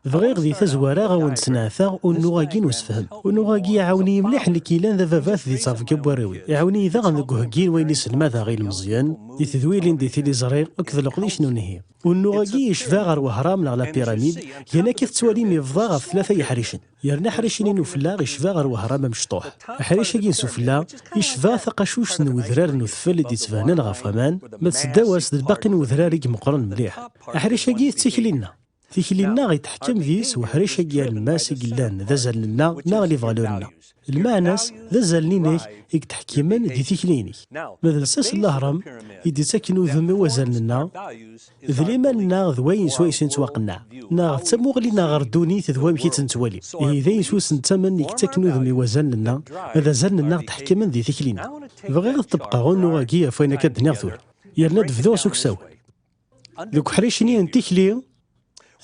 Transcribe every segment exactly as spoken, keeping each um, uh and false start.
Bɣiɣ di tazwara ad wen-d-sneɛteɣ unuɣ-agi n usefhem. Unuɣ-agi iɛawen-iyi mliḥ nekk yellan d ababat di ttrebga n warraw-iw. Iɛawen-iyi daɣen deg uheggi n wayen i selmadeɣ i ilmeẓyen, di tedwilin di tiliẓri akked leqdic n unehhi. Unuɣ-agi yecba ɣer wehram neɣ la pyramide, gan akka tettwalim yebḍa ɣef tlata yeḥricen. Yerna aḥric-nni n ufella yecba ɣer wehram amecṭuḥ. Aḥric-agi n sufella yecba taqacuct n wedrar n udfel i d-yettbanen ɣef waman, ma d seddaw-as d lbaqi n wedrar i imeqqren mliḥ. Aḥric-agi d tikli-nneɣ. Tikli-nneɣ yetḥekkem deg-s uḥric-agi alemmas i yellan d azalen-nneɣ neɣ les valeurs-nneɣ. Lmeɛna-s d azalen-inek i yetḥekkimen di tikli-inek. Ma d lsas n lehrem i d-yettaken udem i wazalen-nneɣ, d liman-nneɣ d wayen swayes i nettwaqenneɛ, neɣ d tamuɣli-nneɣ ɣer ddunit d wamek i tt-nettwali. Ihi d ayen swayes nettamen i yettaken udem i wazalen-nneɣ, ma d azalen-nneɣ tḥekkimen di tikli-nneɣ. Bɣiɣ ad ṭebbqeɣ unuɣ-agi ɣef wayen akka d-nniɣ tura. Yerna ad bduɣ s uksawen. Deg uḥric-nni n tikli,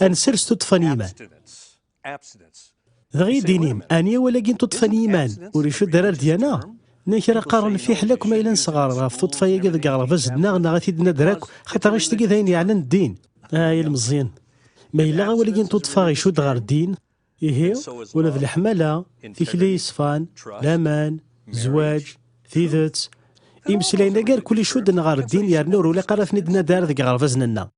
ad nsers tuṭṭfa n yiman. Dɣa i d-inim, ɛni awal-agi n tuṭṭfa n yiman ur icudd ara ar ddya-nneɣ? Nnan kra qqaren fiḥel akk ma yella nesɣer ɣef tuṭṭfa-agi deg aɣerbaz-nneɣ neɣ ad t-id-nadder akk, xaṭer annect-agi d ayen yeɛnan ddin. Ay ilmeẓyen, ma yella awal-agi n tuṭṭfa icudd ɣer ddin, ihi ula d leḥmala, tikli yeṣfan, laman, zzwaǧ, tidet, imeslayen-agi irkul icudden ɣer ddin yerna ur ilaq ara ad ten-id-nadder deg aɣerbaz-nneɣ.